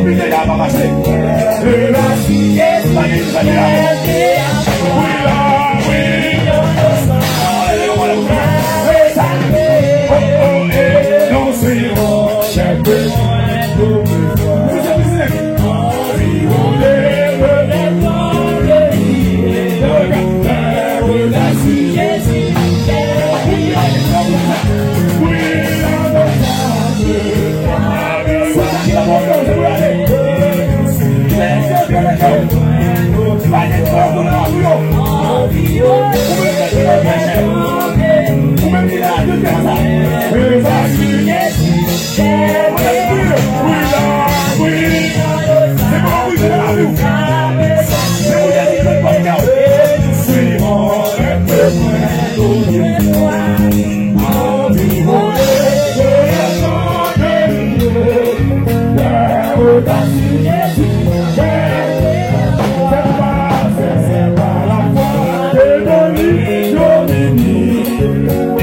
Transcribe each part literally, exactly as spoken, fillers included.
Pite ya pa mache. E la, pa gen ki fè la. Wi la, wi. Oh, oh, eh, non, se bon. Chèf de mwen, domi fwa. Mizisyen, mizisyen.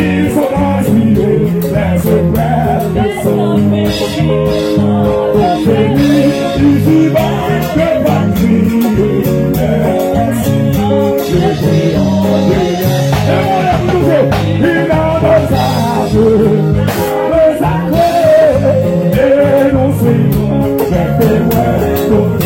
Ils sont assis, les secrets de son béni, ici-bas, que va crier. Le Créateur, il a nos âmes, nos sacrés, et nous suivons, les témoins, nos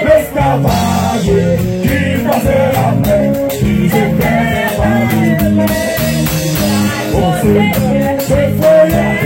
L'esclavage qui passait la main, qui se fait parler. On se, se voyait.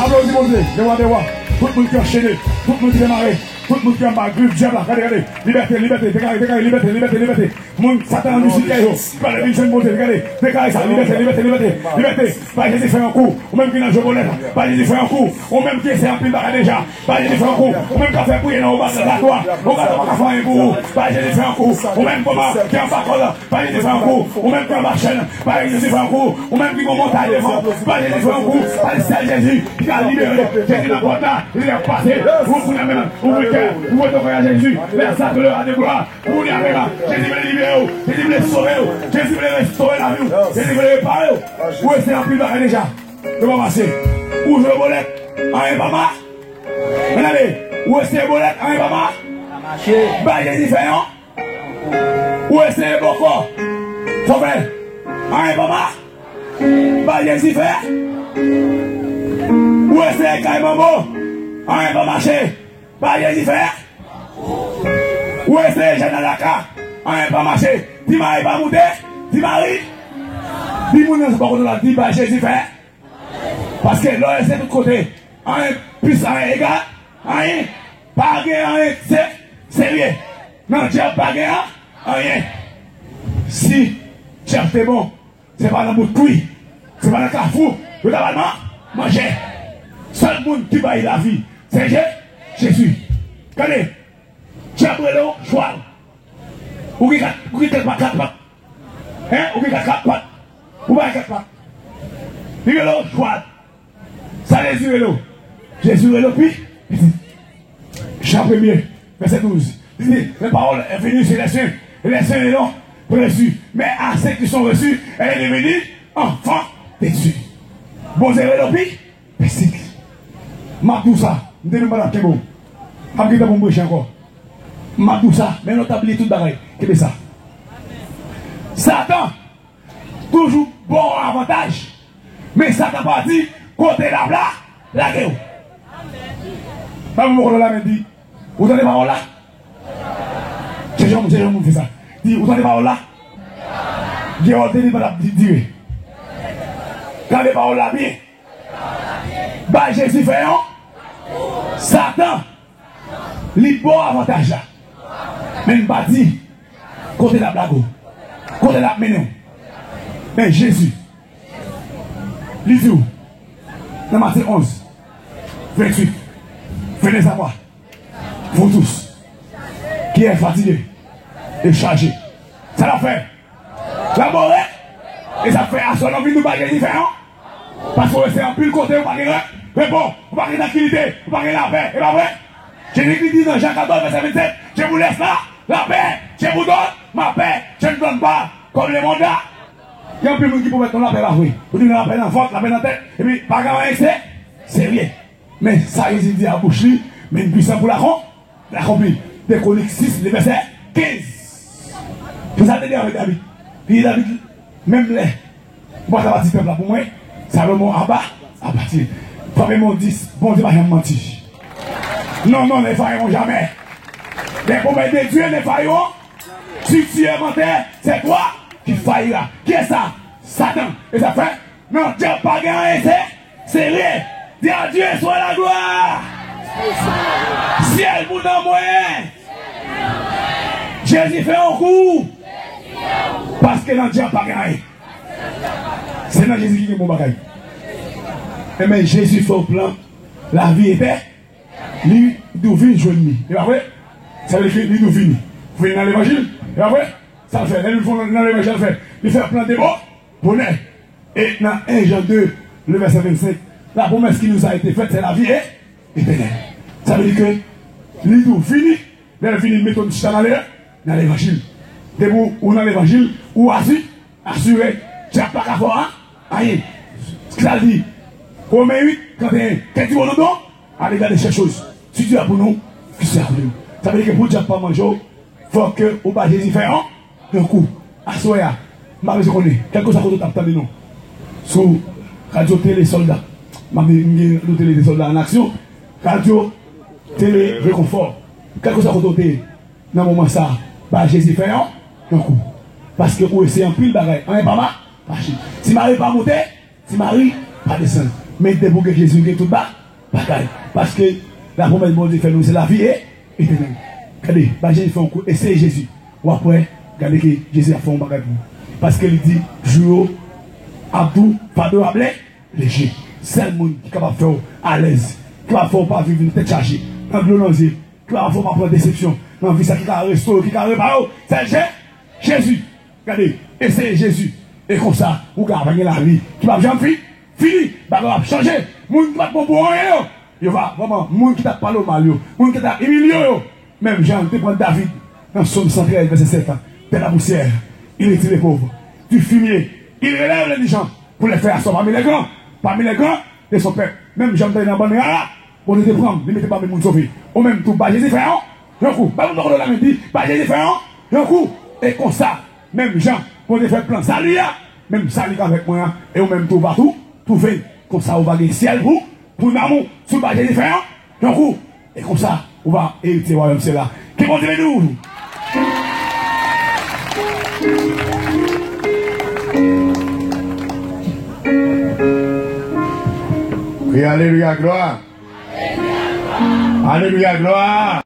Aplodi Bondye, de wa, de wa. Tout moun ki anchene, tout moun ki demare. Tout moun ki anba grif dyab la, gade, gade. Libète, libète, deklare, deklare, libète, libète, libète. Moun Satan an misye yo, ki pa vle vin jwenn Bondye, gade. Deklare sa, libète, libète, libète, libète. Bay Jezi fè yon kou. Ou menm ki nan jwe bolèt, bay Jezi fè yon kou. Ou menm ki eseye anpil bagay deja, bay Jezi fè yon kou. Ou menm k ap fè priyè nan obsèvatwa, obsèvatwa pa ka fè anyen pou ou. Bay Jezi fè yon kou. Ou menm kòman ki anba kòd, bay Jezi fè yon kou. Ou menm ki anba chèn, bay Jezi fè yon kou. Ou menm ki gon montay devan, bay Jezi fè yon kou. Paske sèl Jezi ki ka libere. Jezi nan pòt la, li ap pase. Ou kounye a menm, ouvri kè, ouvri kè a Jezi. Lè sa ke le a de glwa. Kounye a menm, Jezi vle libere w. Jezi vle sove w. Jezi vle restore lavi w. Jezi vle repare w. Ou eseye anpil bagay deja. Yo pa mache. Ou jwe bolèt, anyen pa mache. Men tande, ou eseye bolèt, anyen pa mache. Bay Jezi fè yon. Ou eseye bòkò, fò fè, anyen pa mache. Bay Jezi fè. Ou eseye kay manbo, anyen pa mache. Bay Jezi fè. Ou eseye jèn alaka, anyen pa mache. Ti mari pa moute, ti mari. Di moun nan se pa kote la, di bay Jezi fè. Paske lè w eseye tout kote, anyen plis, anyen egal, anyen, pa gen anyen se, serye. Nan dyab pa gen anyen. Si dyab te bon, se pa nan bout kwi, se pa nan kafou yo ta pral man-, manje. Sèl moun ki bay lavi, se Je-, Jezi. Gade, dyab rele w chwal. Ou gen kat, ou gen kat, kat pat. Hein? Ou gen kat, kat pat. Ou pa gen kat pat. Li rele w chwal. Sa Jezi rele w? Jezi rele w pi pitit. Jan premye, vèsè douz. Li di, la parole est venue sur les cieux, et les cieux l'ont reçue. Mais à ceux qui sont reçus, elle est devenue enfant de Dieu. Bondye rele w pi pitit. M ap di w sa, m te menm pa t ap kenbe w. M ap gentan pou m preche ankò. M ap di w sa, men lè w t ap li tout bagay, kenbe sa. Satan toujou ba w avantaj, men Satan pa di kote l ap la, lage w. Ba m yon kote la, men di, ou tande pawòl la? Se jan, se jan moun fè sa. Di, ou tande pawòl la? Gèwòl te di pa t ap di-, dire. Gade pawòl la byen. Bay Jezi fè yon. Satan, li ba w avantaj la. Men l pa di kote l ap lage w, kote l ap mennen w. Men Jezi, li di w, nan Matye onz, venntuit, venez à moi, vous tous qui êtes fatigués et chargés. Sa l ap fè? Labore. E sa k fè aswè nou vin nou bay Jezi fè yon. Paske w se anpil kote ou pa gen re-, repo, ou pa gen trankilite, ou pa gen lapè. E pa vre? Jezi ki di nan Jan katòz, vèsè vennsenk, je vous laisse la, la paix, je vous donne ma paix, je ne donne pas comme le monde la. Gen anpil moun ki pwomèt nou lapè, pa vre. Ou di lapè nan vant, lapè nan tèt, epi pa gen anyen ki se-, serye. Men sa Jezi di a bouch li, men li pwisan pou lakon-, lakonpli. De Kwonik sis, le vèsè kenz. Pou sa te di avèk David. Li di David, menm lè ou pa ka bati pèp la pou mwen, Salomon aba, abati. Pwovèb di, Bondye pa janm manti. Non, non, ne failleront jamais. Les promesses de Dieu ne failleront. Si tu es menteur, c'est toi qui faillira. Kiyès sa? Satan. E sa fè? Non, dyab pa gen anyen, se serye. Di, à Dieu soit la gloire. Syèl pou nanm mwen. Jezi fè yon kou. Paske nan dyab pa gen anyen. Se nan Jezi ki gen bon bagay. Enben, Jezi fè w plan lavi etè-, li di w vin jwenn li. E pa vre? Sa vle di ke li di w vini. Vin nan levanjil. E pa vre? Sa l fè. Lè li vin nan levanjil, sa l fè. Li fè plan de bon bonè. E nan en Jan de, le vèsè vennsenk, la promesse qui nous a été faite, c'est la vie é-, éternelle. Sa vle di ke li di w vini, lè l vini, l mete w chita nan le-, nan levanjil. Depi w nan levanjil, ou asi-, asire, dyab pa ka fè w an-, anyen. Sa l di, Women uit, trannteyen, que dirons-nous donc à l'égard de ces choses? Si Dieu est pour nous, qui sera contre nous? Sa vle di ke pou dyab pa manje w, fòk ke ou ba Jezi fè yon, yon kou. Aswè a, m pa bezwen konnen, kèlkeswa kote w t ap tande nou, sou radyo tele sòlda, m ap di, m gen radyo tele sòlda an aksyon, radyo tele rekonfò, kèlkeswa kote w te ye nan moman sa a, ba Jezi fè yon, yon kou. Paske ou eseye anpil bagay, anyen pa ma-, mache. Ti mari pa moute, ti mari pa desann. Men depi w gen Jezi, w gen tout ba-, bagay. Paske lapwomès Bondye fè nou, se lavi é-, Etènèl. Gade, ba Jezi fè yon kou, eseye Jezi. W ap wè, gade ke Jezi ap fè yon bagay pou ou. Paske li di, jou yo ap dou, fado yo ap lè, leje. Sèl moun ki kapab fè w alèz, ki kapab fè w pa viv nan tèt chaje, nan dlo nan zye, ki kapab fè w pa pran desepsyon nan vi sa, ki ka restore w, ki ka repare w, sèl Je-, Jezi. Gade, eseye Jezi. E konsa, ou ka pa gen lavi ki p ap janm fi-, fini. Bagay ap chanje. Moun ki pa t bon pou anyen yo, yo va vrèman, moun ki t ap pale w mal yo, moun ki t ap imilye w yo, menm jan te pran David nan Sòm san trèz, vèsè sèt la, de la poussière, il retire les pauvres, du fumier, il relève les indigents, pour les faire asseoir parmi les grands, parmi les grands de son peuple. Menm jan m te nan bann rara, Bondye te pran m, li mete m pami moun sove. Ou menm tou, ba Jezi fè yon, yon kou. Ba moun bò kote w la, men di, ba Jezi fè yon, yon kou. E konsa, menm jan Bondye fè plan sali a, menm sali k avèk mwen an, e ou menm tou, ou va tou twouve l. Konsa, ou va gen syèl pou, pou nanm ou. Si w ba Jezi fè yon, yon kou. E konsa, ou va eritye wayòm syèl la. Ke Bondye beni w. Kriye alelouya, glwa. Alelouya, glwa.